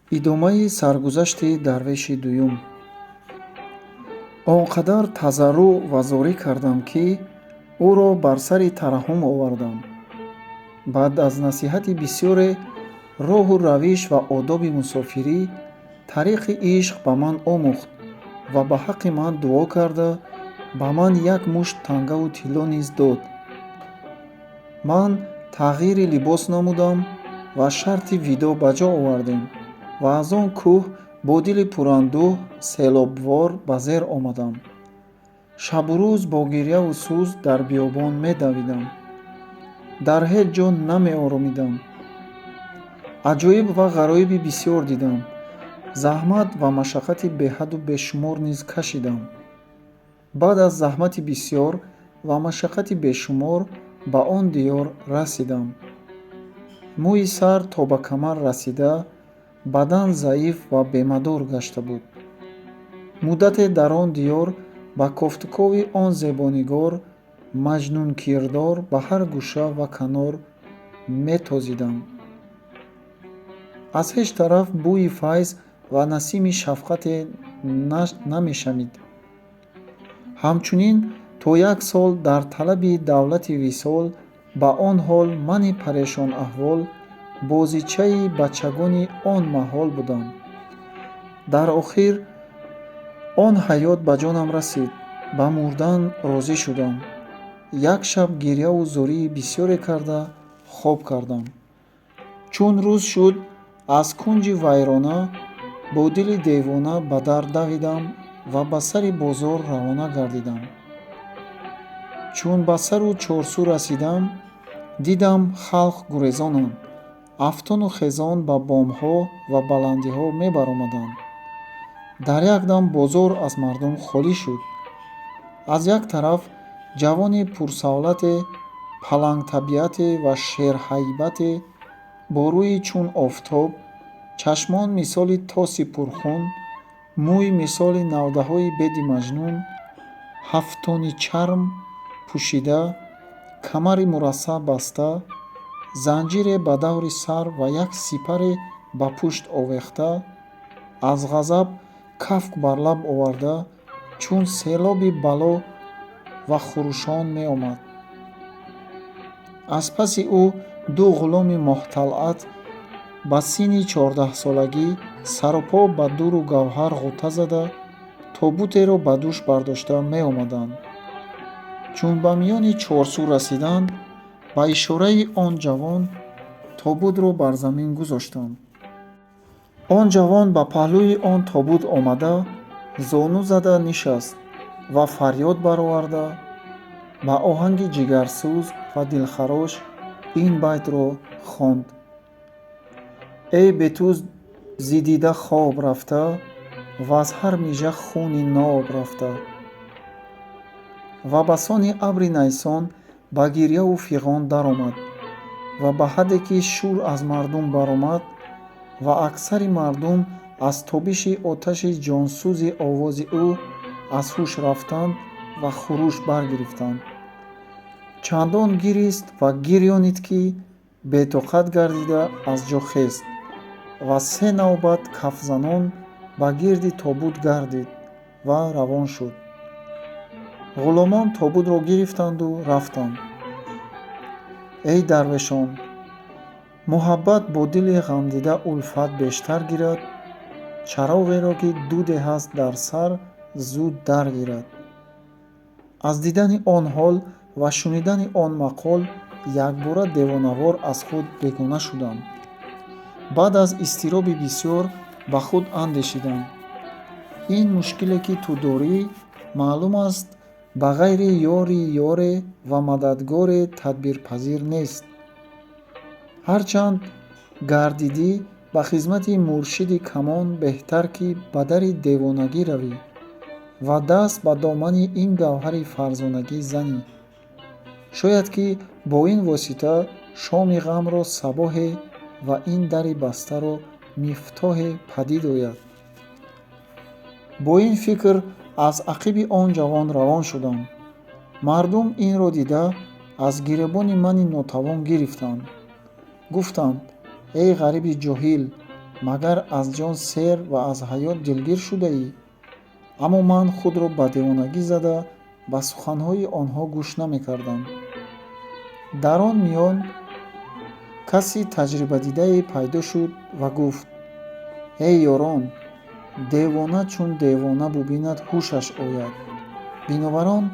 Идомаи саргузашти дарвеши дуюм. Он қадар тазарруъ ва зорӣ кардам, ки ӯро бар сари тараҳҳум овардам. Баъд аз насиҳати бисёре, роҳу равиш ва одоби мусофирӣ, тариқи ишқ ба ман омӯхт ва ба ҳаққи ман дуо карда, ба ман як мушт тангаву тилло низ дод. Ман тағйири либос намудам ва шарти видоъ ба ҷо овардем ва аз он кӯҳ бо дили пурандӯҳ селобвор ба зер омадам. Шабу рӯз бо гирьяву сӯз дар биёбон медавидам. Дар ҳеҷ ҷо намеоромидам. Аҷоиб ва ғароиби бисёр дидам. Заҳмат ва машаққати беҳаду бешумор низ кашидам. Баъд аз заҳмати бисёр ва машаққати бешумор ба он диёр расидам. Мӯи сар то ба камар расида, бадан заиф ва бемадор гашта буд. Муддате дар он диёр ба кофтукови он зебонигор маҷнункирдор ба ҳар гӯша ва канор метозидам. Аз ҳеҷ тараф бӯи файз ва насими шафқате намешамид. Ҳамчунин то як сол дар талаби давлати висол ба он ҳол мани парешонаҳвол бозичаи бачагони он маҳол будам. Дар охир он ҳаёт ба ҷонам расид, ба мурдан розӣ шудам. Як шаб гирьяву зории бисёре карда хоб кардам. Чун рӯз шуд, аз кунҷи вайрона бо дили девона ба дар давидам ва ба сари бозор равона гардидам. Чун ба сару чорсӯ расидам, дидам халқ гурезонанд, афтону хезон ба бомҳо ва баландиҳо мебаромаданд. Дар як дам бозор аз мардум холӣ шуд. Аз як тараф ҷавони пурсавлате, палангтабиате ва шерҳайбате бо рӯи чун офтоб, чашмон мисоли тоси пурхун, мӯй мисоли навдаҳои беди маҷнун, ҳафтони чарм пӯшида, камари мурассаъ баста, занҷире ба даври сар ва як сипаре ба пушт овехта, аз ғазаб кафк бар лаб оварда, чун селоби бало ва хурӯшон меомад. Аз паси ӯ ду ғуломи моҳталъат ба синни 14-солагӣ сарупо ба дуру гавҳар ғӯта зада, тобутеро ба дӯш бардошта меомаданд. Чун ба миёни чорсӯ расиданд, ба ишораи он ҷавон тобутро бар замин гузоштанд. Он ҷавон ба паҳлӯи он тобут омада, зону зада нишаст ва фарёд бароварда, ба оҳанги ҷигарсӯз ва дилхарош ин байтро хонд: Эй бе ту зи дида хоб рафта ва аз ҳар мижа хуни ноб рафта. Ва ба сони абри найсон ба гирьяву фиғон даромад ва ба ҳадде ки шӯр аз мардум баромад ва аксари мардум аз тобиши оташи ҷонсӯзи овози ӯ аз ҳуш рафтанд ва хуруш баргирифтанд. Чандон гирист ва гирёнид, ки бетоқат гардида аз ҷо хест ва се навбат кафзанон ба гирди тобут гардид ва равон шуд. Ғуломон тобутро гирифтанду рафтанд. Эй дарвешон, муҳаббат бо дили ғамдида улфат бештар гирад, чароғеро ки дуде ҳаст дар сар зуд даргирад. Аз дидани он ҳол ва шунидани он мақол якбора девонавор аз худ бегона шудам. Баъд аз изтироби бисёр ба худ андешидам: ин мушкиле ки ту дорӣ, маълум аст, ба ғайри ёри ёре ва мададгоре тадбирпазир нест. Ҳарчанд гардидӣ ба хизмати муршиди камон беҳтар, ки ба дари девонагӣ равӣ ва даст ба домани ин гавҳари фарзонагӣ занӣ. Шояд ки бо ин восита шоми ғамро сабоҳе ва ин дари бастаро мифтоҳе падид ояд. Бо ин фикр аз ақиби он ҷавон равон шудам. Мардум инро дида аз гиребони мани нотавон гирифтанд. Гуфтанд: эй ғариби ҷоҳил, Магар аз ҷон сер ва аз ҳаёт дилгир шудаӣ? Аммо ман худро ба девонагӣ зада, ба суханҳои онҳо гӯш намекардам. Дар он миён каси таҷрибадидае пайдо шуд ва гуфт: «Эй ёрон, девона чун девона бубинад, ҳушаш ояд. Бинобар он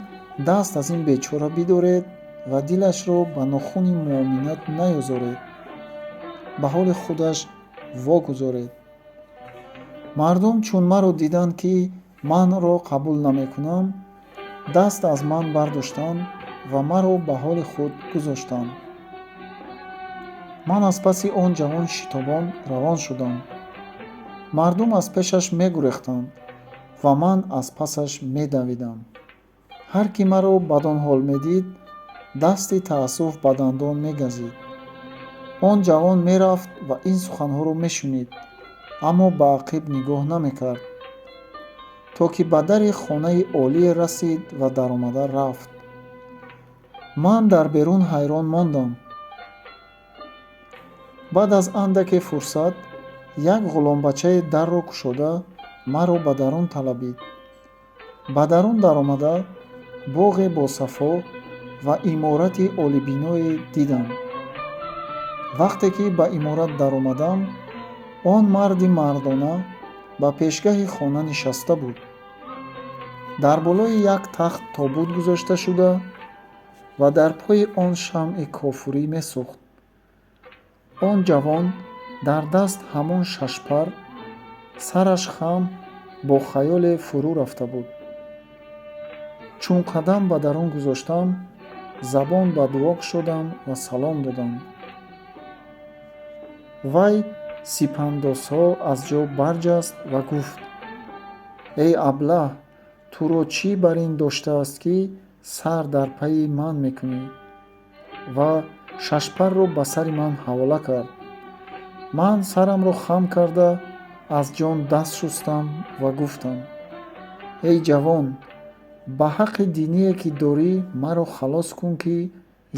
даст аз ин бечора бидоред ва дилашро ба нохуни муоминат наёзоред, ба ҳоли худаш вогузоред». Мардум чун маро диданд, ки манро қабул намекунам, даст аз ман бардоштанд ва маро ба ҳоли худ гузоштанд. Ман аз паси он ҷавон шитобон равон шудам. Мардум аз пешаш мегурехтанд ва ман аз пасаш медавидам. Ҳар ки маро бадон ҳол медид, дасти таассуф ба дандон мегазид. Он ҷавон мерафт ва ин суханҳоро мешунид, аммо ба ақиб нигоҳ намекард, то ки ба дари хонаи олие расид ва даромада рафт. Ман дар берун ҳайрон мондам. Баъд аз андаке фурсат як ғуломбачае дарро кушода, маро ба дарун талабид. Ба дарун даромада, боғе босафо ва иморати олибиное дидам. Вақте ки ба иморат даромадам, он марди мардона ба пешгаҳи хона нишаста буд. Дар болои як тахт тобут гузошта шуда ва дар пои он шамъи кофурӣ месӯхт. Он ҷавон дар даст ҳамон шашпар, сараш хам, бо хаёле фурӯ рафта буд. Чун қадам ба дарун гузоштам, забон ба дуо кушодам ва салом додам. Вай сипандозҳо аз ҷо барҷаст ва гуфт: «Эй аблаҳ, туро чӣ бар ин доштааст, ки сар дар пайи ман мекунӣ?» Ва шашпарро ба сари ман ҳавола кард. Ман сарамро хам карда, аз ҷон даст шустам ва гуфтам: «Эй ҷавон, ба ҳаққи диние ки дорӣ, маро халос кун, ки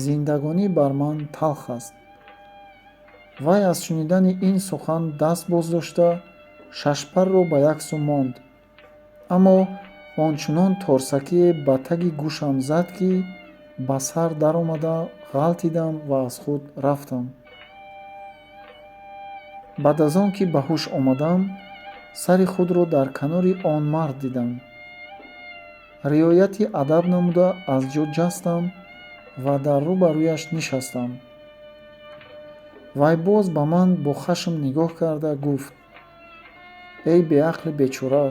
зиндагонӣ бар ман талх аст». Вай аз шунидани ин сухан даст боздошта, шашпарро ба як сӯ монд, аммо ончунон торсакие ба таги гӯшам зад, ки ба сар даромада ғалтидам ва аз худ рафтам. Баъд аз он ки ба ҳуш омадам, сари худро дар канори он мард дидам. Риояти адаб намуда, аз ҷо ҷастам ва дар рӯ ба рӯяш нишастам. Вай боз ба ман бо хашм нигоҳ карда гуфт: «Эй беақли бечора,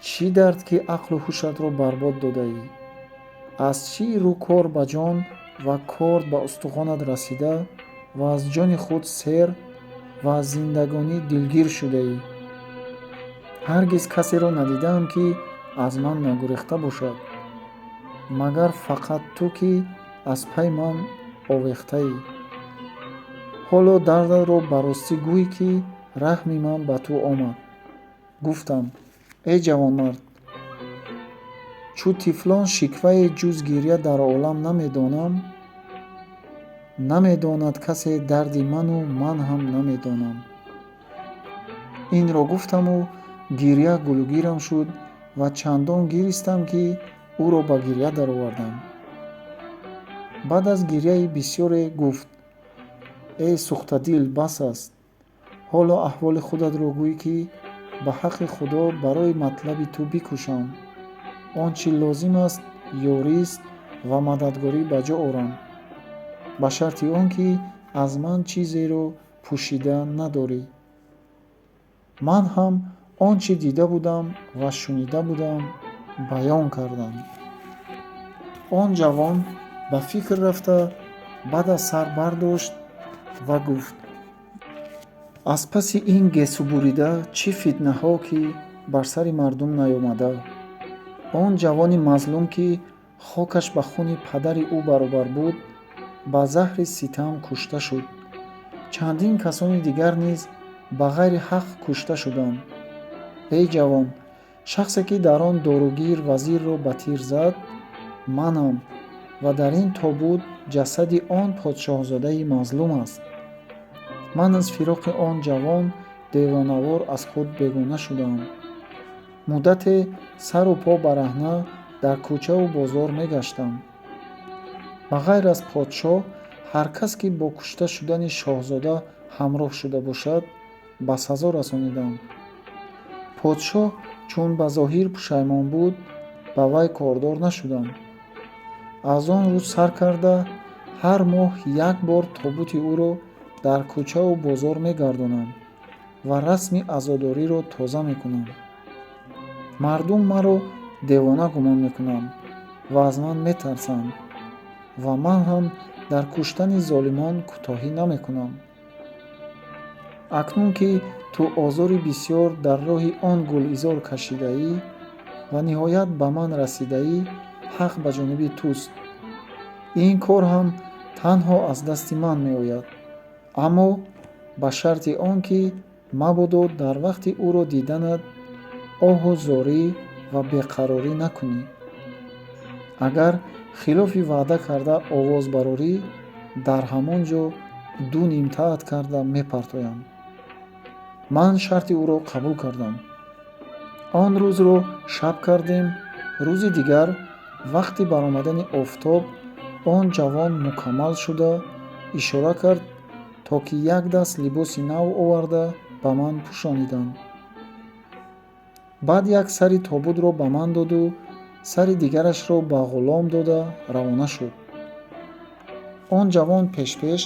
чӣ дард, ки ақлу ҳушатро барбод додаӣ? Аз чӣ рӯ кор ба ҷон ва корд ба устухонат расида ва аз ҷони худ сер ва аз зиндагонӣ дилгир шудаӣ? Ҳаргиз касеро надидаам, ки аз ман нагурехта бошад, магар фақат ту, ки аз пай ман овехтаӣ. Ҳоло дардатро ба ростӣ гӯй, ки раҳми ман ба ту омад». Гуфтам: «Эй ҷавонмард, чӯ тифлон шиквае ҷуз гиря дар олам намедонам. Намедонад касе дарди ману ман ҳам намедонам». Инро гуфтаму гиря гулӯгирам шуд ва чандон гиристам, ки ӯро ба гиря даровардам. Баъд аз гиряи бисёре гуфт: «Эй сӯхтадил, бас аст. Ҳоло аҳволи худатро гӯй, ки ба ҳаққи Худо барои матлаби ту бикӯшам. Он чӣ лозим аст, ёрист ва мададгорӣ ба ҷо орам, ба шарти он ки аз ман чизеро пӯшида надорӣ». Ман ҳам он чӣ дида будам ва шунида будам, баён кардам. Он ҷавон ба фикр рафта, баъд аз сар бардошт ва гуфт: «Аз паси ин гесӯбурида чӣ фитнаҳо, ки бар сари мардум наёмада! Он ҷавони мазлум, ки хокаш ба хуни падари ӯ баробар буд, ба заҳри ситам кушта шуд. Чандин касони дигар низ ба ғайри ҳақ кушта шуданд. Эй ҷавон, шахсе ки дар он доругир вазирро ба тир зад, манам ва дар ин тобут ҷасади он подшоҳзодаи мазлум аст». Ман аз фироқи он ҷавон Девонавор аз худ бегона шудаам. Муддате сару по бараҳна дар кӯчаву бозор мегаштам. Ба ғайр аз подшоҳ, ҳар кас, ки бо кушта шудани шоҳзода ҳамроҳ шуда бошад, ба сазо расонидам. Подшоҳ чун ба зоҳир пушаймон буд, ба вай кордор нашудам. Аз он рӯз сар карда, ҳар моҳ як бор тобути ӯро дар кӯчаву бозор мегардонам ва расми азодориро тоза мекунам. Мардум маро девона гумон мекунанд ва аз ман метарсанд ва ман ҳам дар куштани золимон кӯтоҳӣ намекунам. Акнун ки ту озори бисёр дар роҳи он гулизор кашидаӣ ва ниҳоят ба ман расидаӣ, ҳақ ба ҷониби туст. Ин кор ҳам танҳо аз дасти ман меояд, аммо ба шарти он ки мабодо дар вақти ӯро диданат оҳу зорӣ ва беқарорӣ накунӣ. Агар хилофи ваъда карда овоз барорӣ, дар ҳамон ҷо ду нимтаат карда мепартоям. Ман шарти ӯро қабул кардам. Он рӯзро шаб кардем. Рӯзи дигар вақти баромадани офтоб он ҷавон мукаммал шуда ишора кард, то ки як даст либоси нав оварда ба ман пӯшониданд. Баъд як сари тобутро ба ман доду сари дигарашро ба ғулом дода равона шуд. Он ҷавон пешпеш,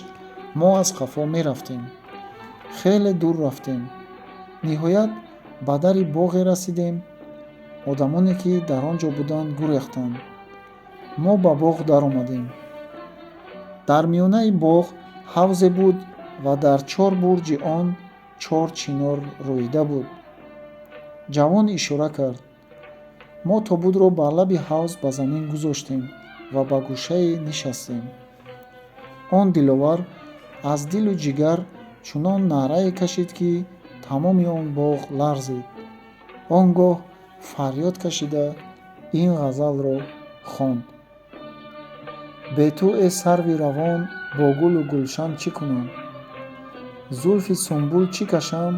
мо аз қафо мерафтем. Хеле дур рафтем. Ниҳоят ба дари боғе расидем. Одамоне, ки дар он ҷо буданд, гурехтанд. Мо ба боғ даромадем. Дар миёнаи боғ ҳавзе буд ва дар чор бурҷи он чор чинор рӯида буд. Ҷавон ишора кард. Мо тобутро бар лаби ҳавз ба замин гузоштем ва ба гӯшае нишастем. Он диловар аз дилу ҷигар чунон наърае кашид, ки тамоми он боғ ларзид. Он гоҳ фарёд кашида ин ғазалро хонд: Бе ту, э сарви равон, бо гулу гулшан чӣ кунам? Зулфи сумбул чӣ кашам,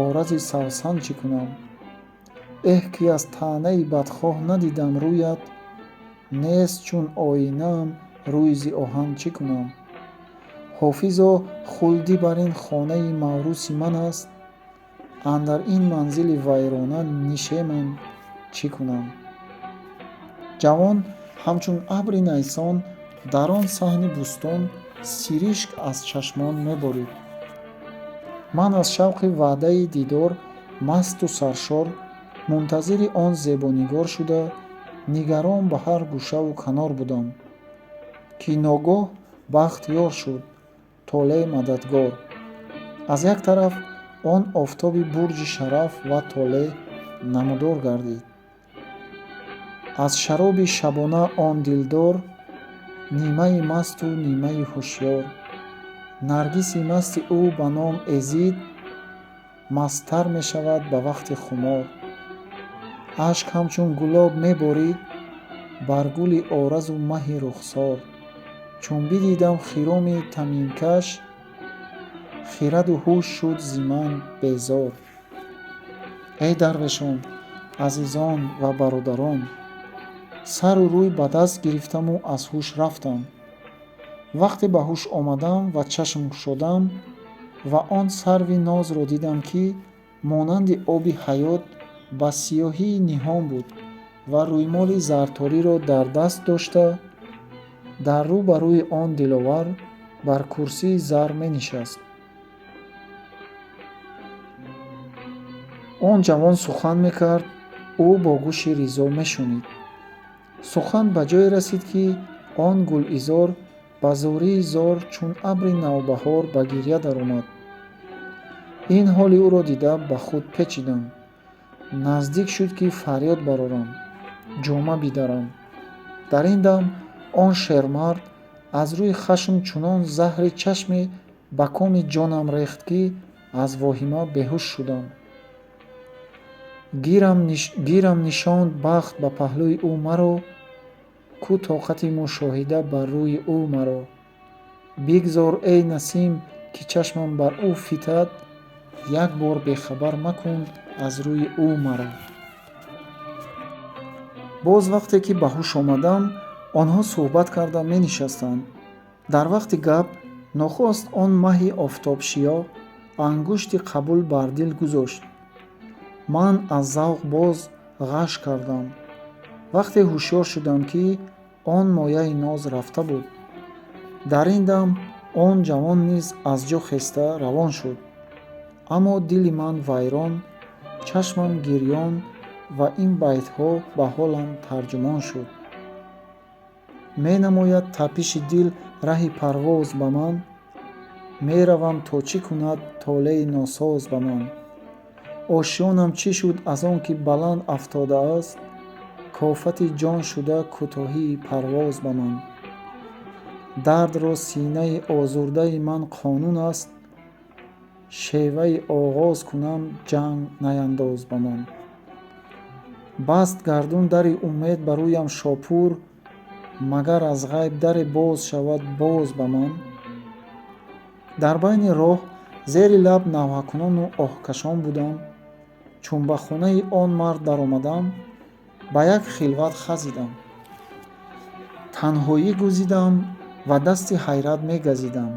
орази савсан чӣ кунам? Эҳ, ки аз таънаи бадхоҳ надидам рӯят, нест чун оинаам рӯй зи оҳан чӣ кунам? Ҳофизо, хулдӣ бар ин хонаи маврӯси ман аст, андар ин манзили вайрона нишеман чӣ кунам? Ҷавон ҳамчун абри найсон дар он саҳни бӯстон сиришк аз чашмон меборид. Ман аз шавқи ваъдаи дидор масту саршор мунтазири он зебонигор шуда, нигарон ба ҳар гӯшаву канор будам, ки ногоҳ бахт ёр шуд, толеъ мададгор. Аз як тараф он офтоби бурҷи шараф ва толеъ намудор гардид. Аз шароби шабона он дилдор нимаи масту нимаи ҳушёр. Наргиси масти ӯ ба ном Эзид масттар мешавад ба вақти хумор. Ашк ҳамчун гулоб меборид бар гули оразу маҳи рухсор. Чун бидидам хироми таминкаш, хираду ҳуш шуд зи ман безор. Эй дарвешон, азизон ва бародарон, сару рӯй ба даст гирифтаму аз ҳуш рафтам. Вақте ба ҳуш омадам ва чашм кушодам ва он сарви нозро дидам, ки монанди оби ҳаёт ба сиёҳии ниҳон буд ва рӯймоли зарториро дар даст дошта, дар рӯ ба рӯи он диловар бар курсии зар менишаст. Он ҷавон сухан мекард, ӯ бо гӯши ризо мешунид. Сухан ба ҷое расид, ки он гулизор ба зории зор чун абри навбаҳор ба гирья даромад. Ин ҳоли ӯро дида ба худ печидам. Наздик шуд, ки фарёд барорам, ҷома бидарам. Дар ин дам он шермард аз рӯи хашм чунон заҳри чашме ба коми ҷонам рехт, ки аз воҳима беҳуш шудам. Гирам нишонд бахт ба паҳлӯи ӯ маро, ку тоқати мушоҳида бар рӯи ӯ маро. Бигзор, эй насим, ки чашмам бар ӯ фитад, Як бор бехабар макун аз рӯи ӯ маро. Боз вақте ки ба ҳуш омадам, онҳо суҳбат карда менишастанд. Дар вақти гап нохост он маҳи офтобшиёҳ ангушти қабул бар дил гузошт. Ман аз завқ боз ғаш кардам. Вақте ҳушёр шудам, ки он мояи ноз рафта буд. Дар ин дам он ҷавон низ аз ҷо хеста равон шуд. Аммо дили ман вайрон, чашмам гирён ва ин байтҳо ба ҳолам тарҷумон шуд. Менамояд тапиши дил раҳи парвоз ба ман, меравам то чӣ кунад толеи носоз ба ман. Ошёнам чӣ шуд аз он ки баланд афтодааст, кофати ҷон шуда кӯтоҳии парвоз ба ман. Дардро синаи озурдаи ман қонун аст, шеваи оғоз кунам ҷанг наяндоз ба ман. Баст гардун дари умед ба рӯям шопур, магар аз ғайб даре боз шавад боз ба ман. Дар байни роҳ зери лаб навҳакунону оҳкашон будам. Чун ба хонаи он мард даромадам, ба як хилват хазидам. Танҳоӣ гузидам ва дасти ҳайрат мегазидам.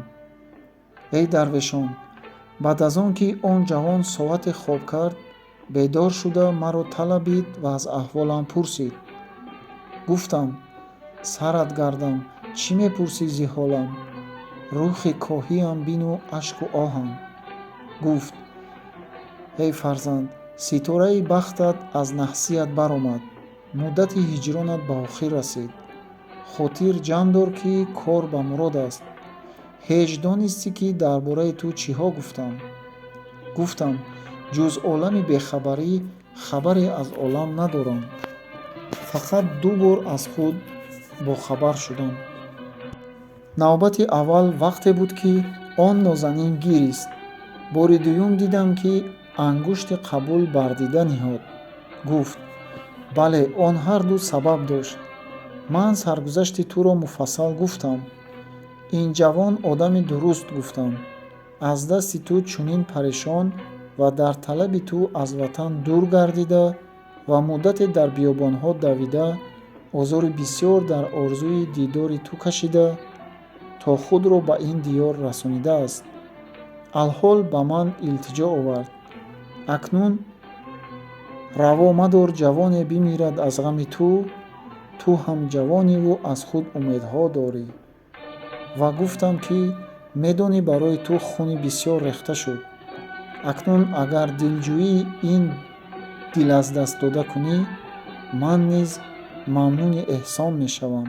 Эй дарвешон, баъд аз он ки он ҷавон соате хоб кард, бедор шуда маро талабид ва аз аҳволам пурсид. Гуфтам: сарат гардам, чӣ мепурсӣ зи ҳолам? Рухи коҳиям бину ашку оҳам. Гуфт: эй фарзанд, ситораи бахтат аз наҳсият баромад, муддати ҳиҷронат ба охир расид. Хотир ҷамъ дор, ки кор ба мурод аст. Ҳеҷ донистӣ, ки дар бораи ту чиҳо гуфтам? Гуфтам: ҷуз олами бехабарӣ хабаре аз олам надорам. Фақат ду бор аз худ бохабар шудам. Навбати аввал вақте буд, ки он нозанин гирист. Бори дуюм дидам, ки ангушти қабул бар дида ниҳод. Гуфт: бале, он ҳарду сабаб дошт. Ман саргузашти туро муфассал гуфтам. Ин ҷавон одами дуруст гуфтам. Аз дасти ту чунин парешон ва дар талаби ту аз ватан дур гардида ва муддате дар биёбонҳо давида, озори бисёр дар орзуи дидори ту кашида, то худро ба ин диёр расонидааст. Алҳол ба ман илтиҷо овард. Акнун раво мадор ҷавоне бимирад аз ғами ту, ту ҳам ҷавониву аз худ умедҳо дорӣ. Ва гуфтам, ки медонӣ барои ту хуни бисёр рехта шуд. Акнун агар дилҷӯии ин дил аз даст дода кунӣ, ман низ мамнуни эҳсон мешавам.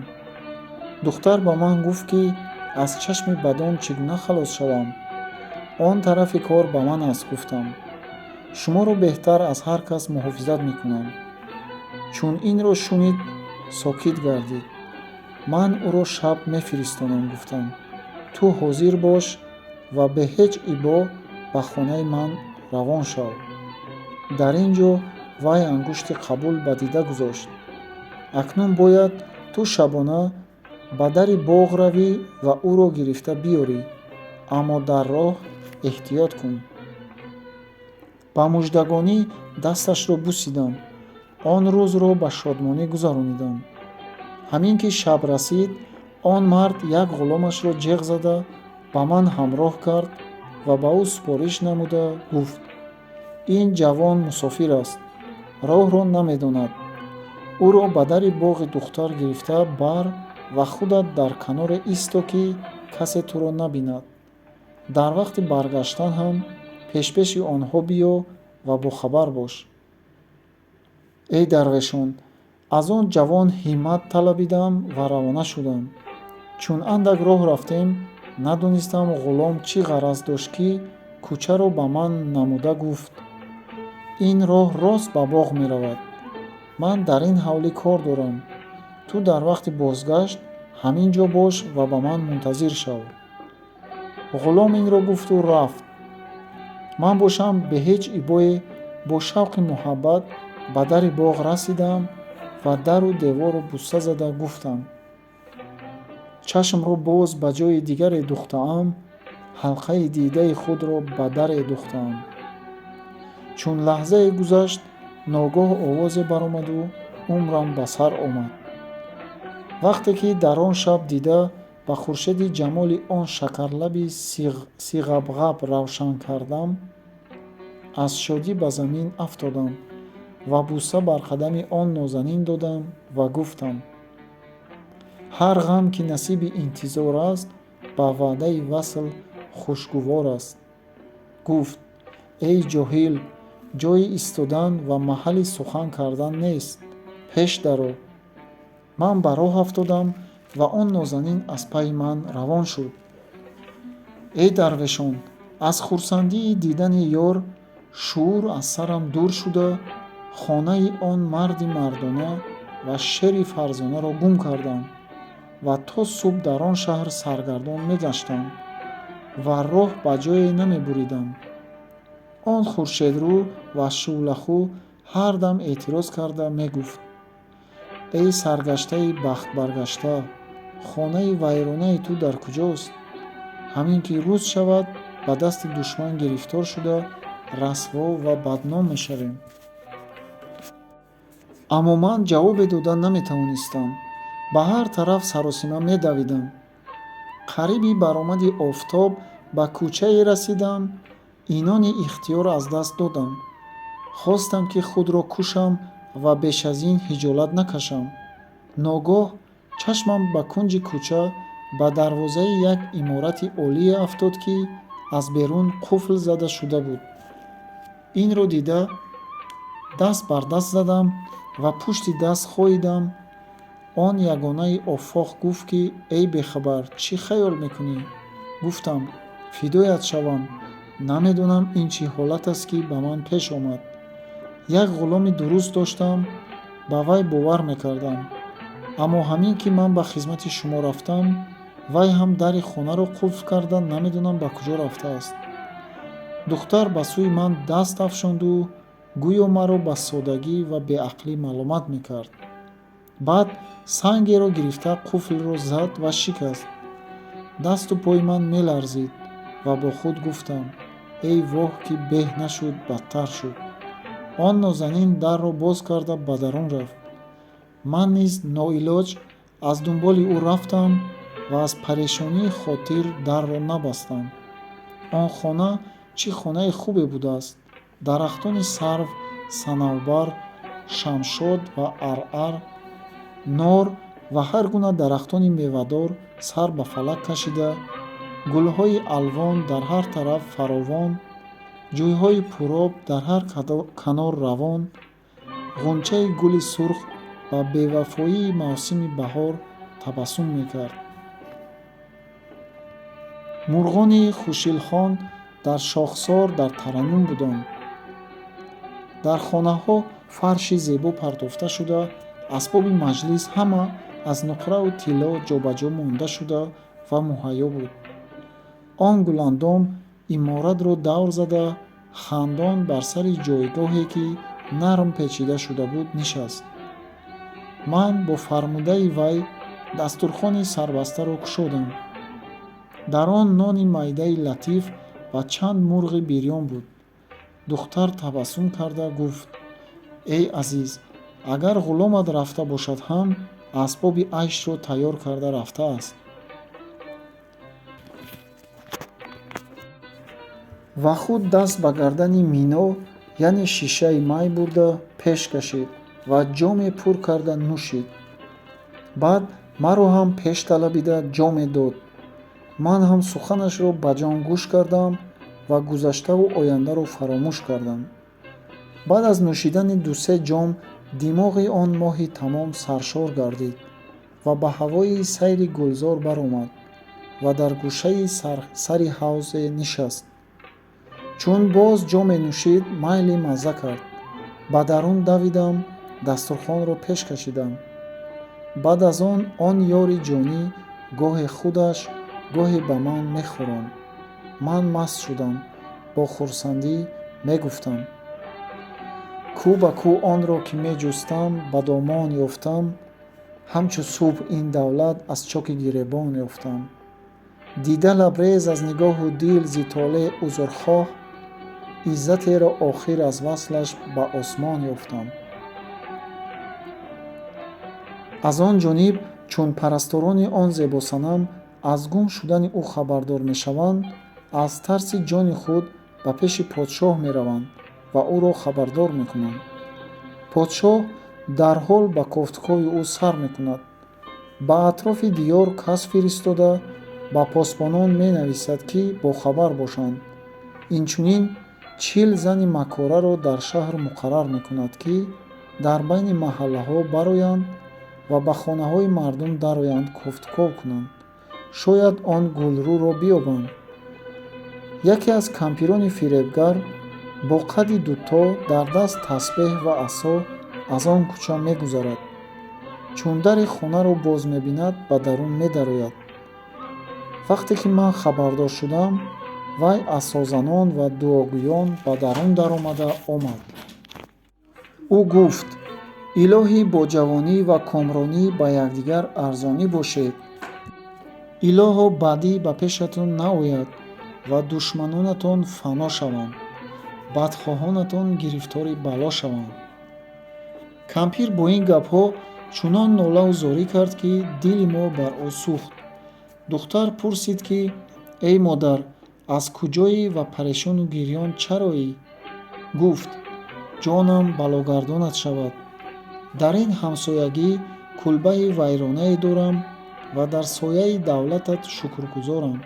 Духтар ба ман гуфт, ки аз чашми бадон чӣ гуна халос шавам? Он тарафи кор ба ман аст, гуфтам. Шуморо беҳтар аз ҳар кас муҳофизат мекунам. Чун инро шунид, сокит гардид. Ман ӯро шаб мефиристонам, гуфтам. Ту ҳозир бош ва бе ҳеҷ ибо ба хонаи ман равон шав. Дар ин ҷо вай ангушти қабул ба дида гузошт. Акнун бояд ту шабона ба дари боғ равӣ ва ӯро гирифта биёрӣ, аммо дар роҳ эҳтиёт кун. Ба муждагонӣ дасташро бусидам. Он рӯзро ба шодмонӣ гузаронидам. Ҳамин ки шаб расид, он мард як ғуломашро ҷеғ зада ба ман ҳамроҳ кард ва ба ӯ супориш намуда гуфт: ин ҷавон мусофир аст, роҳро намедонад. Ӯро ба дари боғи духтар гирифта бар ва худат дар каноре исто, ки касе туро набинад. Дар вақти баргаштан ҳам пешпеши онҳо биё ва бохабар бош. Эй дарвешон, аз он ҷавон ҳиммат талабидам ва равона шудам. Чун андак роҳ рафтем, надонистам ғулом чӣ ғараз дошт, ки кӯчаро ба ман намуда гуфт: ин роҳ рост ба боғ меравад. Ман дар ин ҳавлӣ кор дорам. Ту дар вақти бозгашт ҳамин ҷо бош ва ба ман мунтазир шав. Ғулом инро гуфту рафт. Ман бошам бе ҳеҷ ибое бо шавқи муҳаббат ба дари боғ расидам ва дару деворро буса зада гуфтам: чашмро боз ба ҷои дигаре духтаам, ҳалқаи дидаи худро ба даре духтаам. Чун лаҳзае гузашт, ногоҳ овозе баромаду умрам ба сар омад. Вақте ки дар он шаб дида ба хуршеди ҷамоли он шакарлаби сиғабғаб равшан кардам, аз шодӣ ба замин афтодам ва бӯса бар қадами он нозанин додам ва гуфтам: ҳар ғам ки насиби интизор аст, ба ваъдаи васл хушгувор аст. Гуфт: эй ҷоҳил, ҷои истодан ва маҳалли сухан кардан нест, пеш даро. Ман ба роҳ афтодам ва он нозанин аз пайи ман равон шуд. Эй дарвешон, аз хурсандии дидани ёр шуур аз сарам дур шуда, хонаи он марди мардона ва шери фарзонаро гум кардам ва то субҳ дар он шаҳр саргардон мегаштам ва роҳ ба ҷое намебуридам. Он хуршедрӯ ва шӯълахӯ ҳар дам эътироз карда мегуфт: эй саргаштаи бахтбаргашта, хонаи вайронаи ту дар куҷост? Ҳамин ки рӯз шавад, ба дасти душман гирифтор шуда, расво ва бадном мешавем. Аммо ман ҷавобе дода наметавонистам. Ба ҳар тараф саросима медавидам. Қариби баромади офтоб ба кӯчае расидам, инони ихтиёр аз даст додам. Хостам ки худро кушам ва беш аз ин ҳиҷолат накашам. Ногоҳ чашмам ба кунҷи кӯча ба дарвозаи як иморати олие афтод, ки аз берун қуфл зада шуда буд. Инро дида даст бар даст задам ва пушти даст хоидам. Он ягонаи офоқ гуфт ки эй бехабар, чӣ хаёл мекунӣ? Гуфтам: фидоят шавам, намедонам ин чӣ ҳолат аст, ки ба ман пеш омад. Як ғуломи дуруст доштам, ба вай бовар мекардам. Аммо ҳамин ки ман ба хизмати шумо рафтам, вай ҳам дари хонаро қулф карда, намедонам ба куҷо рафтааст. Духтар ба сӯи ман даст афшонду гӯё маро ба содагӣ ва беақлӣ маломат мекард. Баъд сангеро гирифта қуфлро зад ва шикаст. Дасту пои ман меларзид ва бо худ гуфтам: эй воҳ, ки беҳ нашуд, бадтар шуд. Он нозанин дарро боз карда ба дарун рафт. Ман низ ноилоҷ аз дунболи ӯ рафтам ва аз парешонии хотир дарро набастам. Он хона чӣ хонаи хубе будааст! Дарахтони сарв, санавбар, шамшод ва аръар, нор ва ҳар гуна дарахтони мевадор сар ба фалак кашида, гулҳои алвон дар ҳар тараф фаровон, ҷӯйҳои пуроб дар ҳар канор равон, ғунчаи гули сурх ба бевафоии мавсими баҳор табассум мекард. Мурғони хушилхон дар шохсор дар тараннум буданд. Дар хонаҳо фарши зебо партофта шуда, асбоби маҷлис ҳама аз нуқраву тилло ҷобаҷо монда шуда ва муҳайё буд. Он гуландом иморатро давр зада, хандон бар сари ҷойгоҳе, ки нарм печида шуда буд, нишаст. Ман бо фармудаи вай дастурхони сарбастаро кушодам. Дар он нони майдаи латиф ва чанд мурғи бирён буд. Духтар табассум карда гуфт: эй азиз, агар ғуломат рафта бошад ҳам, асбоби айшро тайёр карда рафтааст. Ва худ даст ба гардани мино, яъне шишаи май бурда пеш кашид ва ҷоме пур карда нӯшид. Баъд маро ҳам пеш талабида ҷоме дод. Ман ҳам суханашро ба ҷон гӯш кардам ва гузаштаву ояндаро фаромӯш кардам. Баъд аз нӯшидани ду-се ҷом димоғи он моҳи тамом саршор гардид ва ба ҳавои сайри гулзор баромад ва дар гӯшаи сари ҳавзе нишаст. Чун боз ҷоме нӯшид, майли мазза кард. Ба дарун давидам, дастурхонро пеш кашидам. Баъд аз он он ёри ҷонӣ гоҳе худаш, гоҳе ба ман мехӯронд. Ман маст шудам, бо хурсандӣ мегуфтам: кӯ ба кӯ онро ки меҷустам, ба домон ёфтам, ҳамчу субҳ ин давлат аз чоки гиребон ёфтам. Дида лабрез аз нигоҳу дил зи толеъ узрхоҳ, Иззатеро охир аз васлаш ба осмон ёфтам. Аз он ҷониб, чун парасторони он зебосанам аз гум шудани ӯ хабардор мешаванд, аз тарси ҷони худ ба пеши подшоҳ мераванд ва ӯро хабардор мекунанд. Подшоҳ дарҳол ба кофтукови ӯ сар мекунад. Ба атрофи диёр кас фиристода, ба посбонон менависад, ки бохабар бошанд. Инчунин 40 зани макораро дар шаҳр муқаррар мекунад, ки дар байни маҳаллаҳо бароянд ва ба хонаҳои мардум дароянд, кофтуков кунанд, шояд он гулрӯро биёбанд. Яке аз кампирони фиребгар бо қадди дуто, дар даст тасбеҳ ва асо аз он кӯча мегузарад. Чун дари хонаро боз мебинад, ба дарун медарояд. Вақте ки ман хабардор шудам, вай асозанон ва дуогӯён ба дарун даромада омад. Ӯ гуфт: «Илоҳӣ, бо ҷавонӣ ва комронӣ ба якдигар арзонӣ бошед. Илоҳо, бадӣ ба пешатон наояд ва душманонатон фано шаванд, бадхоҳонатон гирифтори бало шаванд». Кампир бо ин гапҳо чунон нолаву зорӣ кард, ки дили мо бар ӯ сӯхт. Духтар пурсид, ки эй модар, аз куҷоӣ ва парешону гирён чароӣ? Гуфт: «Ҷонам балогардонат шавад. Дар ин ҳамсоягӣ кулбаи вайронае дорам ва дар сояи давлатат шукргузорам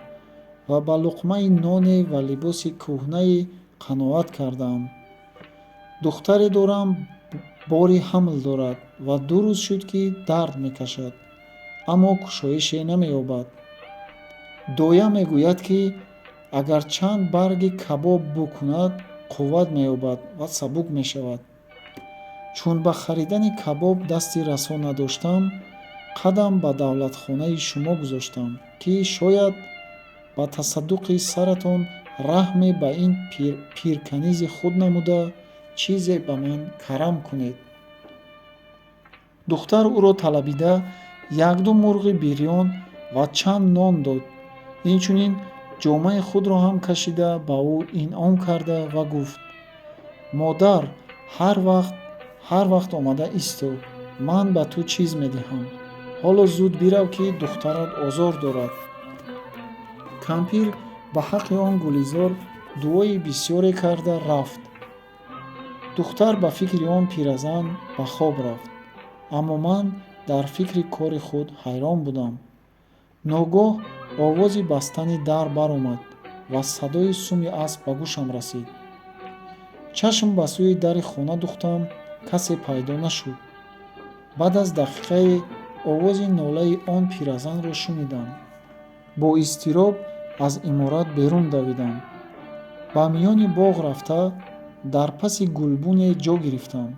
ва ба луқмаи ноне ва либоси кӯҳнае қаноат кардаам. Духтаре дорам, бори ҳамл дорад ва 2 рӯз шуд, ки дард мекашад, аммо кушоише намеёбад. Доя мегӯяд, ки агар чанд барги кабоб бӯ кунад, қувват меёбад ва сабук мешавад. Чун ба харидани кабоб дасти расо надоштам, қадам ба давлатхонаи шумо гузоштам, ки шояд ба тасаддуқи саратон раҳме ба ин пирканизи худ намуда, чизе ба ман карам кунед». Духтар ӯро талабида як-ду мурғи бирён ва чанд нон дод. Инчунин ҷомаи худро ҳам кашида ба ӯ инъом карда ва гуфт: «Модар, ҳар вақт омада исто, ман ба ту чиз медиҳам. Ҳоло зуд бирав, ки духтарат озор дорад». Кампир ба ҳаққи он гулизор дуои бисёре карда рафт. Духтар ба фикри он пиразан ба хоб рафт, аммо ман дар фикри кори худ ҳайрон будам. Ногоҳ овози бастани дар баромад ва садои суми асп ба гӯшам расид. Чашм ба сӯи дари хона духтам, касе пайдо нашуд. Баъд аз дақиқае овози нолаи он пиразанро шунидам. Бо изтироб аз иморат берун давидам. Ба миёни боғ рафта, дар паси гулбуне ҷо гирифтам.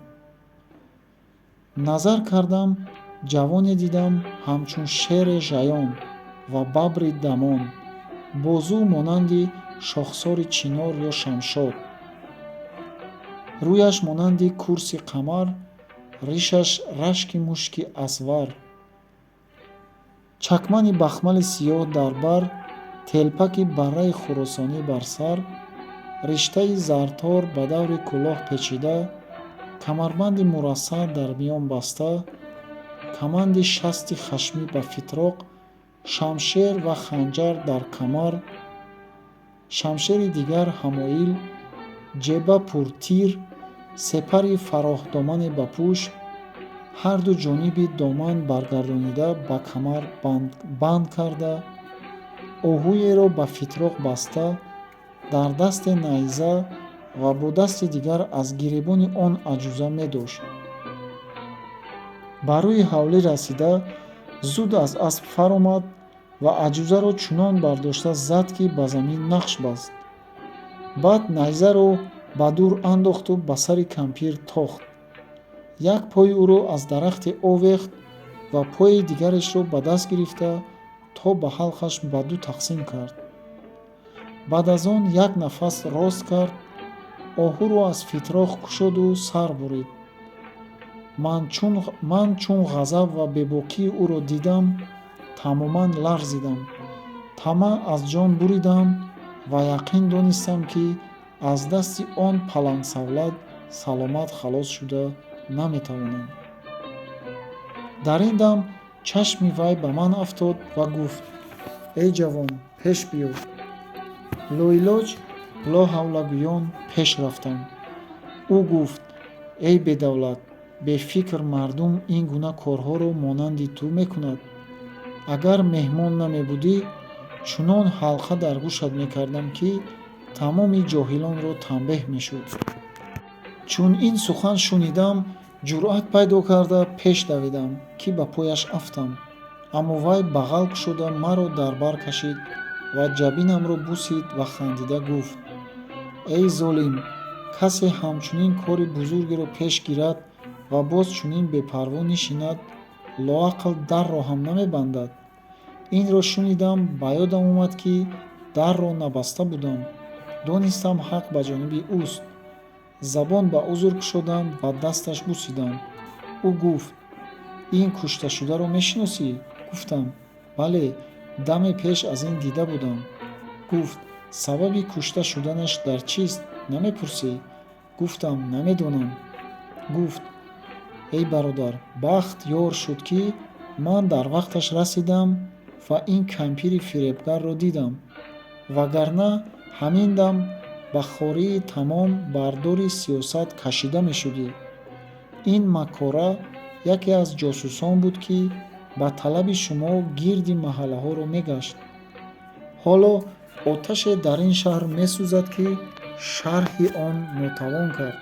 Назар кардам, ҷавоне дидам ҳамчун шере жаён ва бабри дамон, бозу монанди шохсори чинор ё шамшод, рӯяш монанди курси қамар, ришаш рашки мушки асвар, чакмани бахмали сиёҳ дар бар, телпаки барраи хуросонӣ бар сар, риштаи зардтор ба даври кӯлоҳ печида, камарбанди мурассаъ дар миён баста, каманди шасти хашмӣ ба фитроқ, шамшер ва ханҷар дар камар, шамшери дигар ҳамоил, ҷеба пуртир, сепари фароҳдомане ба пушт, ҳарду ҷониби доман баргардонида ба камар банд карда, оҳуеро ба фитроқ баста, дар дасте найза ва бо дасти дигар аз гиребони он аҷуза медошт. Ба рӯи ҳавлӣ расида, зуд аз асп фаромад ва аҷузаро чунон бардошта зад, ки ба замин нақш баст. Баъд найзаро ба дур андохту ба сари кампир тохт. Як пои ӯро аз дарахте овехт ва пои дигарешро ба даст гирифта то ба ҳалқаш ба ду тақсим кард. Баъд аз он як нафас рост кард, оҳуро аз фитроқ кушоду сар бурид. Ман чун ғазаб ва бебокии ӯро дидам, тамоман ларзидам, тамаъ аз ҷон буридам ва яқин донистам, ки Аз дасти он палангсавлат саломат халос шуда наметавонам. Дар ин дам чашми вай ба ман афтод ва гуфт: «Эй ҷавон, пеш биё». Лоилоҷ лоҳавлагӯён пеш рафтам. Ӯ гуфт: «Эй бедавлат, бефикр, мардум ин гуна корҳоро монанди ту мекунад. Агар меҳмон намебудӣ, чунон ҳалқа дар гӯшат мекардам, ки тамоми ҷоҳилонро танбеҳ мешуд». Чун ин сухан шунидам, ҷуръат пайдо карда пеш давидам, ки ба пояш афтам. Аммо вай бағал кушода маро дар бар кашид ва ҷабинамро бусид ва хандида гуфт: «Эй золим, касе ҳамчунин кори бузургеро пеш гирад ва боз чунин бепарво нишинад, лоақал дарро ҳам намебандад». Инро шунидам, ба ёдам омад, ки дарро набаста будам. Донистам, ҳақ ба ҷониби ӯст. Забон ба узр кушодам ва дасташ бусидам. Ӯ гуфт: «Ин кушташударо мешиносӣ?» Гуфтам: «Бале, даме пеш аз ин дида будам». Гуфт: «Сабаби кушта шуданаш дар чист, намепурсӣ?» Гуфтам: «Намедонам». Гуфт: «Эй бародар, бахт ёр шуд, ки ман дар вақташ расидам ва ин кампири фиребгарро дидам, вагарна ҳамин дам ба хории тамом бар дори сиёсат кашида мешудӣ. Ин маккора яке аз ҷосусон буд, ки ба талаби шумо гирди маҳаллаҳоро мегашт. Ҳоло оташе дар ин шаҳр месӯзад, ки шарҳи он нотавон кард.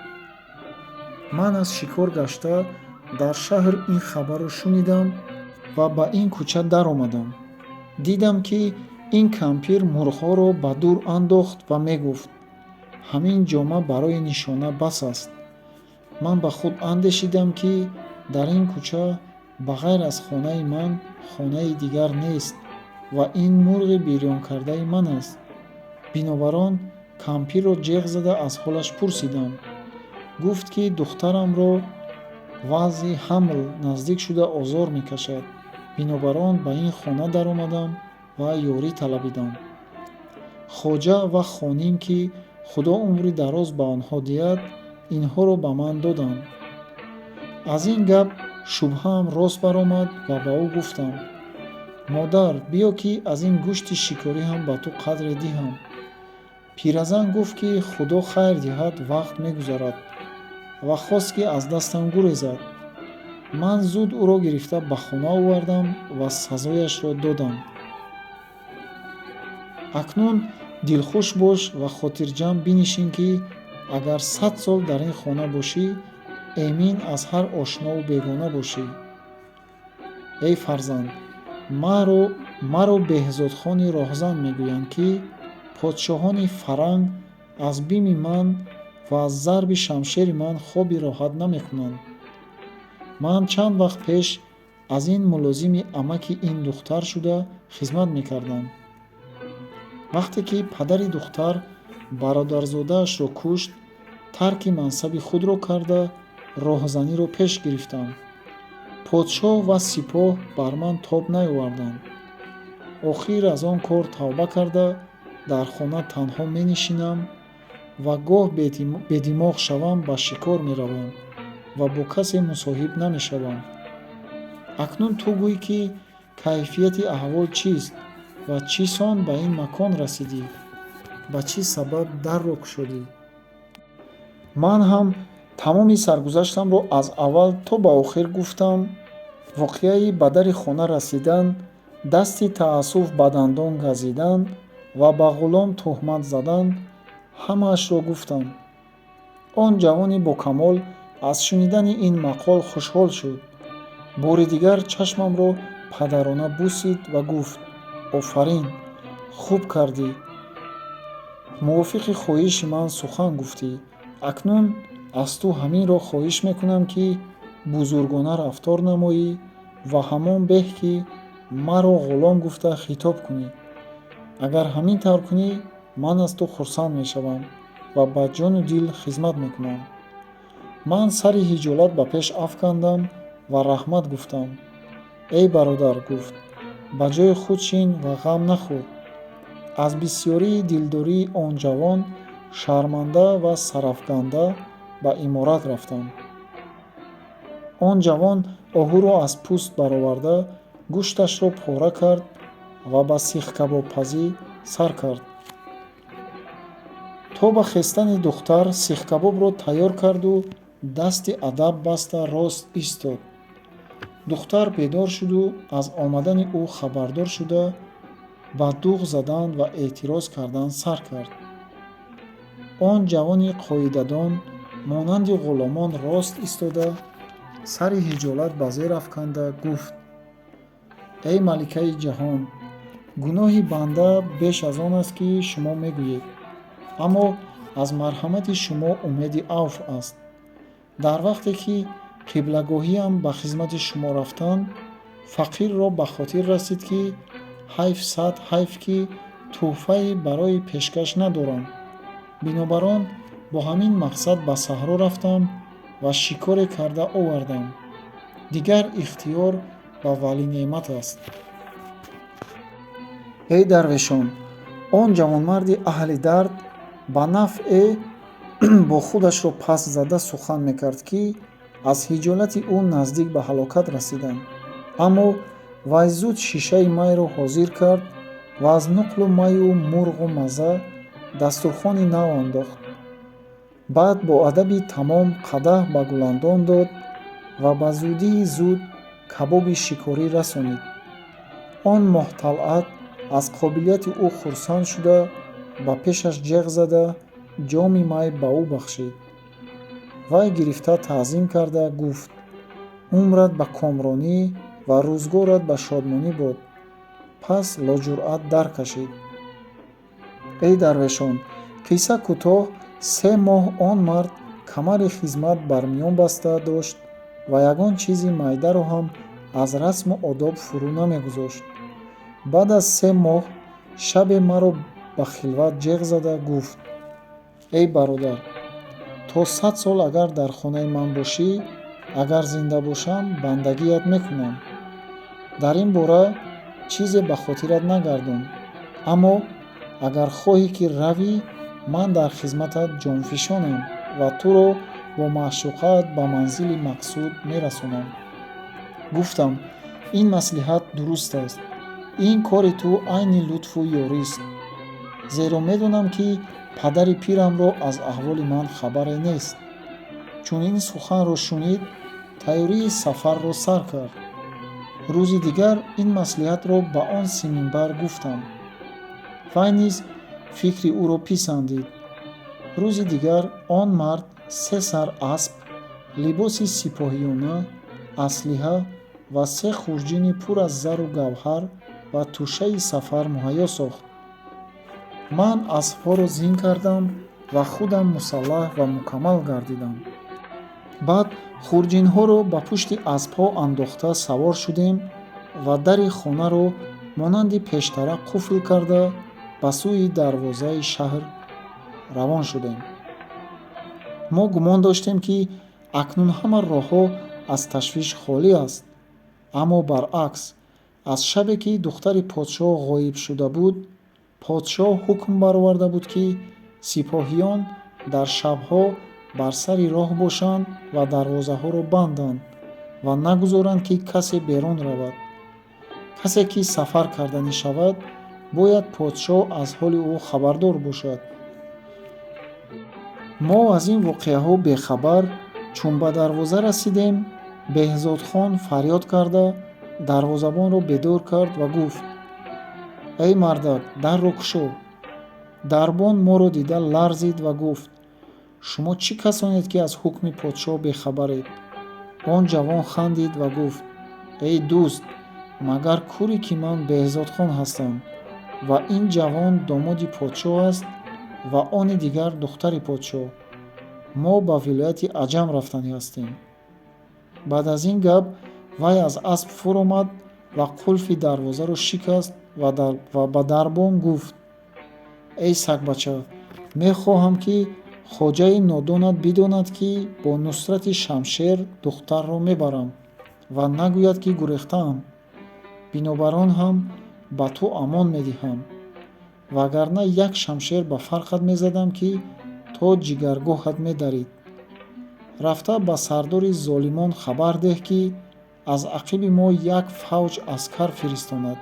Ман аз шикор гашта дар шаҳр ин хабарро шунидам ва ба ин кӯча даромадам. Дидам, ки ин кампир мурғҳоро ба дур андохт ва мегуфт: «Ҳамин ҷома барои нишона бас аст». Ман ба худ андешидам, ки дар ин кӯча ба ғайр аз хонаи ман хонаи дигар нест ва ин мурғи бирёнкардаи ман аст. Бинобар он кампирро ҷеғ зада аз ҳолаш пурсидам. Гуфт, ки духтарамро вазъи ҳамл наздик шуда озор мекашад. Бинобар он ба ин хона даромадам ва ёрӣ талабидам. Хоҷа ва хоним, ки Худо умри дароз ба онҳо диҳад, инҳоро ба ман доданд». Аз ин гап шубҳаам рост баромад ва ба ӯ гуфтам: «Модар, биё, ки аз ин гӯшти шикорӣ ҳам ба ту қадре диҳам». Пиразан гуфт, ки Худо хайр диҳад, вақт мегузарад, ва хост, ки аз дастам гурезад. Ман зуд ӯро гирифта ба хона овардам ва сазояшро додам. Акнун дилхуш бош ва хотирҷамъ бинишин, ки агар 100 сол дар ин хона бошӣ, эмин аз ҳар ошнову бегона бошӣ. Эй фарзанд, маро Беҳзодхони роҳзан мегӯянд, ки подшоҳони фаранг аз бими ман ва аз зарби шамшери ман хоби роҳат намекунанд. Ман чанд вақт пеш аз ин мулозими амаки ин духтар шуда хизмат мекардам. Вақте ки падари духтар бародарзодаашро кушт, тарки мансаби худро карда, роҳзаниро пеш гирифтам. Подшоҳ ва сипоҳ бар ман тоб наёварданд. Охир аз он кор тавба карда, дар хона танҳо менишинам ва гоҳ бедимоғ шавам, ба шикор меравам ва бо касе мусоҳиб намешавам. Акнун ту гӯй, ки кайфияти аҳвол чист ва чӣ сон ба ин макон расидӣ, ба чӣ сабаб дарро кушодӣ?» Ман ҳам тамоми саргузаштамро аз аввал то ба охир гуфтам. Воқеаи ба дари хона расидан, дасти таассуф ба дандон газидан ва ба ғулом туҳмат задан, ҳамаашро гуфтам. Он ҷавони бокамол аз шунидани ин мақол хушҳол шуд. Бори дигар чашмамро падарона бусид ва гуфт: «Офарин, хуб кардӣ, мувофиқи хоҳиши ман сухан гуфтӣ. Акнун аз ту ҳаминро хоҳиш мекунам, ки бузургона рафтор намоӣ ва ҳамон беҳ, ки маро ғулом гуфта хитоб кунӣ. Агар ҳамин тавр кунӣ, ман аз ту хурсанд мешавам ва ба ҷону дил хизмат мекунам». Ман сари ҳиҷолат ба пеш афкандам ва раҳмат гуфтам. «Эй бародар, — гуфт, — ба ҷои худ шин ва ғам нахӯр». Аз бисёрии дилдории он ҷавон Шарманда ва сарафганда ба иморат рафтам. Он ҷавон оҳуро аз пӯст бароварда, гӯшташро пора кард ва ба сихкабобпазӣ сар кард. То ба хестани духтар сихкабобро тайёр карду дасти адаб баста рост истод. Духтар бедор шуду аз омадани ӯ хабардор шуда, ба дуғ задан ва эътироз кардан сар кард. Он ҷавони қоидадон монанди ғуломон рост истода, сари ҳиҷолат ба зер афканда гуфт: «Эй маликаи ҷаҳон, гуноҳи банда беш аз он аст, ки шумо мегӯед, аммо аз марҳамати шумо умеди авф аст. Дар вақте ки қиблагоҳиам ба хизмати шумо рафтан, фақирро ба хотир расид, ки ҳайф сад ҳайф, ки тӯҳфае барои пешкаш надорам. Бинобар он бо ҳамин мақсад ба саҳро рафтам ва шикоре карда овардам. Дигар ихтиёр ба валинеъмат аст». Эй дарвешон, он ҷавонмарди аҳли дард ба нафъе бо худашро паст зада сухан мекард, ки аз ҳиҷолати ӯ наздик ба ҳалокат расидам. Аммо вай зуд шишаи майро ҳозир кард ва аз нуқлу маю мурғу мазза дастурхони нав андохт. Баъд бо адаби тамом қадаҳ ба Гуландом дод ва ба зудии зуд кабоби шикорӣ расонид. Он моҳталъат аз қобилияти ӯ хурсанд шуда, ба пешаш ҷеғ зада, ҷоми май ба ӯ бахшид. Вай гирифта таъзим карда гуфт: «Умрат ба комронӣ ва рӯзгорат ба шодмонӣ бод». Пас лоҷуръат даркашид. Эй дарвешон, қисса кӯтоҳ, 3 моҳ он мард камари хизмат бар миён баста дошт ва ягон чизи майдаро ҳам аз расму одоб фурӯ намегузошт. Баъд аз 3 моҳ шабе маро ба хилват ҷеғ зада гуфт: «Эй бародар, то 100 сол агар дар хонаи ман бошӣ, агар зинда бошам, бандагият мекунам. Дар ин бора чизе ба хотират нагардон, аммо агар хоҳӣ, ки равӣ, ман дар хизматат ҷонфишонам ва туро бо маъшуқаат ба манзили мақсуд мерасонам». Гуфтам: «Ин маслиҳат дуруст аст. Ин кори ту айни лутфу ёрист, зеро медонам, ки падари пирамро аз аҳволи ман хабаре нест». Чун ин суханро шунид, тайёрии сафарро сар кард. Рӯзи дигар ин маслиҳатро ба он симинбар гуфтам. Вай низ фикри ӯро писандид. Рӯзи дигар он мард се сар асп, либоси сипоҳиёна, аслиҳа ва се хурҷини пур аз зару гавҳар ва тӯшаи сафар муҳайё сохт. Ман аспҳоро зин кардам ва худам мусаллаҳ ва мукаммал гардидам. Баъд хурҷинҳоро ба пушти аспҳо андохта савор шудем ва дари хонаро монанди пештара қуфл карда, ба сӯи дарвозаи шаҳр равон шудем. Мо гумон доштем, ки акнун ҳама роҳҳо аз ташвиш холӣ аст, аммо баръакс, аз шабе ки духтари подшоҳ ғоиб шуда буд, подшоҳ ҳукм бароварда буд, ки сипоҳиён дар шабҳо бар сари роҳ бошанд ва дарвозаҳоро банданд ва нагузоранд, ки касе берун равад. Касе ки сафар карданӣ шавад, бояд подшоҳ аз ҳоли ӯ хабардор бошад. Мо аз ин воқеаҳо бехабар чун ба дарвоза расидем, Беҳзодхон фарёд карда дарвозабонро бедор кард ва гуфт: «Эй мардак, дарро кушо». Дарбон моро дида ларзид ва гуфт: «Шумо чӣ касонед, ки аз ҳукми подшоҳ бехабаред?» Он ҷавон хандид ва гуфт: «Эй дӯст, магар кӯрӣ, ки ман Беҳзодхон ҳастам ва ин ҷавон домоди подшоҳ аст ва они дигар духтари подшоҳ? Мо ба вилояти Аҷам рафтанӣ ҳастем». Баъд аз ин гап вай аз асп фуромад ва қулфи дарвозаро шикаст ва ба дарбон гуфт: «Эй сагбача, мехоҳам, ки хоҷаи нодонат бидонад, ки бо нусрати шамшер духтарро мебарам ва нагӯяд, ки гурехтаам. Бинобар он ҳам ба ту амон медиҳам, вагарна як шамшер ба фарқат мезадам, ки То ҷигаргоҳат медарид. Рафта ба сардори золимон хабар деҳ, ки аз ақиби мо як фавҷ аскар фиристонад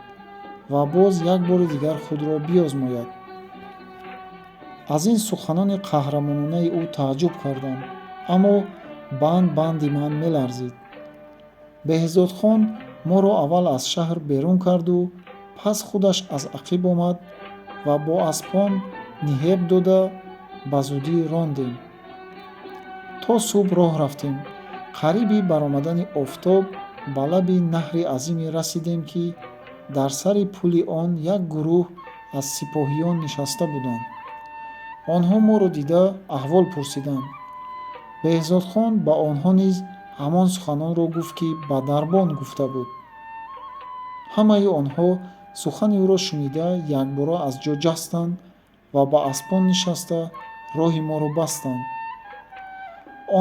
ва боз як бори дигар худро биозмояд. Аз ин суханони қаҳрамононаи ӯ тааҷҷуб кардам, аммо банд банди ман меларзид. Беҳзодхон моро аввал аз шаҳр берун карду пас худаш аз ақиб омад ва бо аспон ниҳеб дода ба зудӣ рондем. То субҳ роҳ рафтем. Қариби баромадани офтоб ба лаби наҳри азиме расидем, ки дар сари пули он як гурӯҳ аз сипоҳиён нишаста буданд. Онҳо моро дида аҳвол пурсиданд. Беҳзодхон ба онҳо низ ҳамон суханонро гуфт, ки ба дарбон гуфта буд. Ҳамаи онҳо сухани ӯро шунида якбора аз ҷо ҷастанд ва ба аспон нишаста роҳи моро бастанд.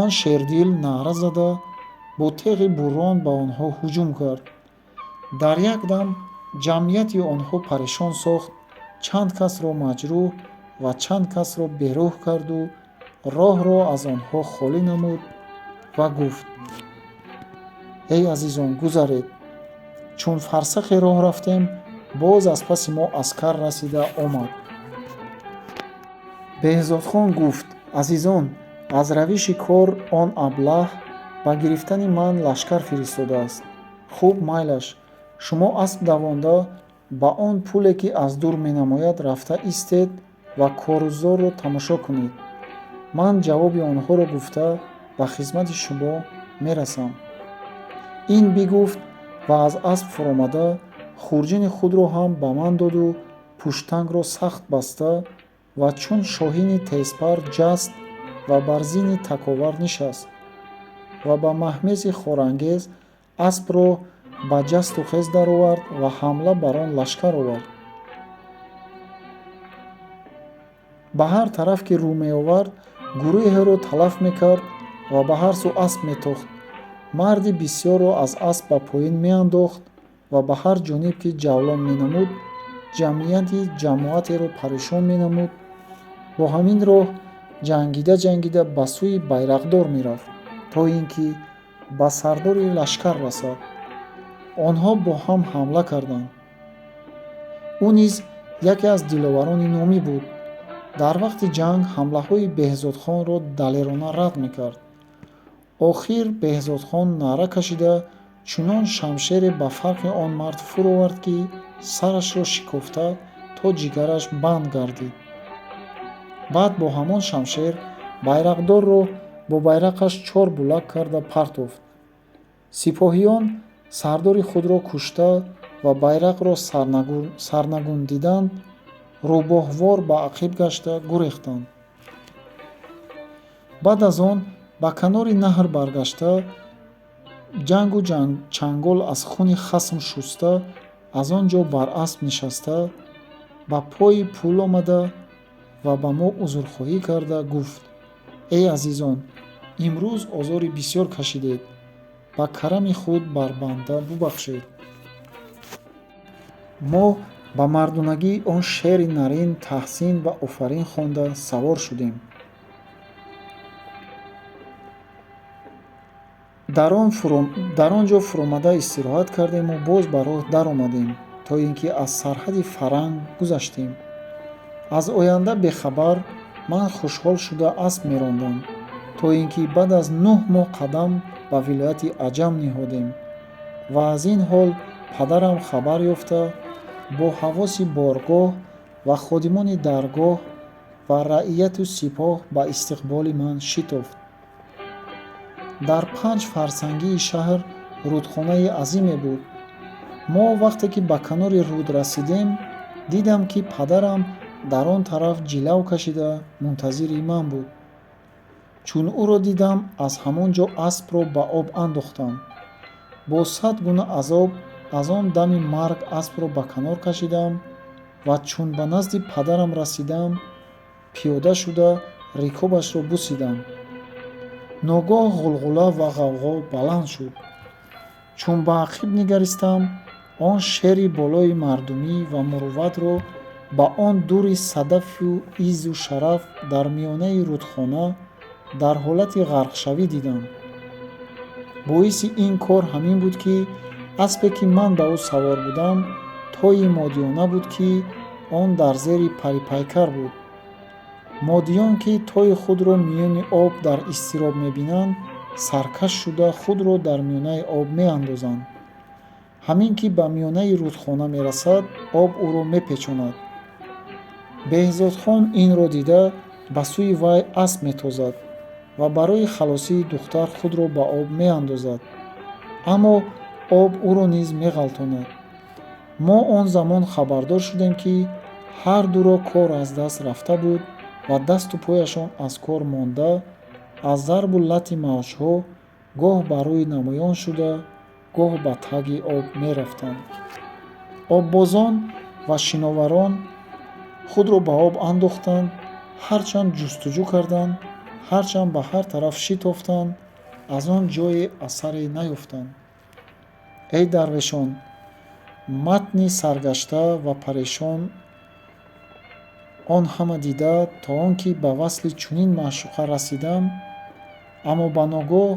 Он шердил наъра зада бо теғи буррон ба онҳо ҳуҷум кард. Дар як дам ҷамъияти онҳо парешон сохт, чанд касро маҷрӯҳ ва чанд касро берӯҳ карду роҳро аз онҳо холӣ намуд ва гуфт: «Эй азизон, гузаред.» Чун фарсахе роҳ рафтем, боз аз паси мо аскар расида омад. Беҳзодхон гуфт: «Азизон, аз равиши кор он аблаҳ ба гирифтани ман лашкар фиристодааст. Хуб, майлаш, шумо асп давонда ба он пуле, ки аз дур менамояд, рафта истед ва корузорро тамошо кунед. Ман ҷавоби онҳоро гуфта ба хизмати шумо мерасам.» Ин бигуфт ва аз асп фуромада хурҷини худро ҳам ба ман доду пуштангро сахт баста ва чун шоҳини тезпар ҷаст ва бар зини таковар нишаст ва ба маҳмези хорангез аспро ба ҷасту хез даровард ва ҳамла бар он лашкар овард. Ба ҳар тараф ки рӯ меовард, гурӯҳеро талаф мекард ва ба ҳар сӯ асп метохт, марди бисьёрро аз асп ба поён меандохт ва ба ҳар ҷониб ки ҷавлон менамуд, ҷамъияти ҷамоатеро парешон менамуд. Бо ҳамин роҳ ҷангида ҷангида ба сӯи байрақдор мерафт, то ин ки ба сардори лашкар расад. Онҳо бо ҳам ҳамла карданд. Ӯ низ яке аз диловарони номӣ буд. Дар вақти ҷанг ҳамлаҳои Беҳзодхонро далерона рад мекард. Охир Беҳзодхон наъра кашида чунон шамшере ба фарқи он мард фуровард, ки сарашро шикофта то ҷигараш банд гардид. Баъд бо ҳамон шамшер байрақдорро бо байрақаш чор булак карда партофт. Сипоҳиён сардори худро кушта ва байрақро сарнагун диданд, рӯбоҳвор ба ақиб гашта гурехтанд. Баъд аз он ба канори наҳр баргашта, ҷангу чангол аз хуни хасм шуста, аз он ҷо бар асп нишаста ба пои пул омада ва ба мо узрхоҳӣ карда гуфт: «Эй азизон, имрӯз озори бисьёр кашидед, ба карами худ бар банда бубахшед.» Мо ба мардонагии он шери нарин таҳсин ва офарин хонда савор шудем. Дар он ҷо фуромада истироҳат кардему боз ба роҳ даромадем, то ин ки аз сарҳади Фаранг гузаштем. Аз оянда бехабар ман хушҳол шуда асп мерондам, то ин ки баъд аз 9 моҳ қадам ба вилояти Аҷам ниҳодем ва аз ин ҳол падарам хабар ёфта бо ҳавоси боргоҳ ва ходимони даргоҳ ва раияту сипоҳ ба истиқболи ман шитофт. Дар 5 фарсангии шаҳр рудхонаи азиме буд. Мо вақте ки ба канори руд расидем, дидам, ки падарам дар он тараф ҷилав кашида мунтазири ман буд. Чун ӯро дидам, аз ҳамон ҷо аспро ба об андохтам. Бо 100 гуна азоб аз он дами марг аспро ба канор кашидам ва чун ба назди падарам расидам, пиёда шуда рикобашро бусидам. Ногоҳ ғулғула ва ғавғо баланд шуд. Чун ба ақиб нигаристам, он шери болои мардумӣ ва мурувватро Ба он дури садафу иззу шараф дар миёнаи рудхона дар ҳолати ғарқшавӣ дидам. Боиси ин кор ҳамин буд, ки аспе, ки ман ба ӯ савор будам, тои модиёна буд, ки он дар зери парипайкар буд. Модиён, ки тои худро миёни об дар изтироб мебинанд, саркаш шуда худро дар миёнаи об меандозанд. Ҳамин ки ба миёнаи рудхона мерасад, об ӯро мепечонад. Беҳзодхон инро дида, ба сӯи вай асп метозад ва барои халосии духтар худро ба об меандозад, аммо об ӯро низ меғалтонад. Мо он замон хабардор шудем, ки ҳар дуро кор аз даст рафта буд ва дасту пояшон аз кор монда, аз зарбу лати мавҷҳо гоҳ ба рӯй намоён шуда, гоҳ ба таги об мерафтанд. Оббозон ва шиноварон худро ба об андохтанд, ҳарчанд ҷустуҷӯ карданд, ҳарчанд ба ҳар тараф шитофтанд, аз он ҷое асаре наёфтанд. Эй дарвешон, матни саргашта ва парешон он ҳама дида, то он ки ба васли чунин маъшуқа расидам, аммо ба ногоҳ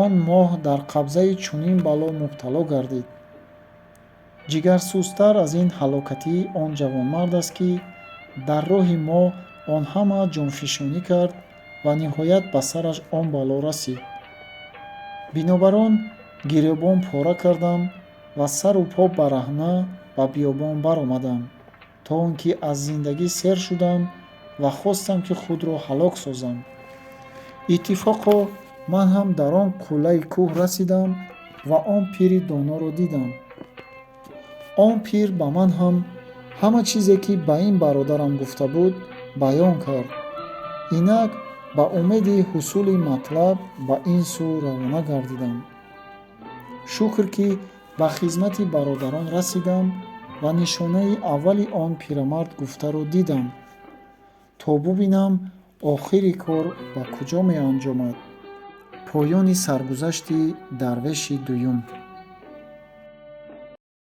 он моҳ дар қабзаи чунин бало мубтало гардид. Ҷигарсӯзтар аз ин ҳалокатӣ он ҷавонмард аст, ки дар роҳи мо он ҳама ҷонфишонӣ кард ва ниҳоят ба сараш он бало расид. Бинобар он гиребон пора кардам ва сару по бараҳна ба биёбон баромадам, то он ки аз зиндагӣ сер шудам ва хостам, ки худро ҳалок созам. Иттифоқо ман ҳам дар он қуллаи кӯҳ расидам ва он пири доноро дидам. Он пир ба ман ҳам ҳама чизе, ки ба ин бародарам гуфта буд, баён кард. Инак ба умеди ҳусули матлаб ба ин сӯ равона гардидам. Шукр, ки ба хизмати бародарон расидам ва нишонаи аввали он пирамард гуфтаро дидам, то бубинам, охири кор ба куҷо меанҷомад. Поёни саргузашти дарвеши дуюм.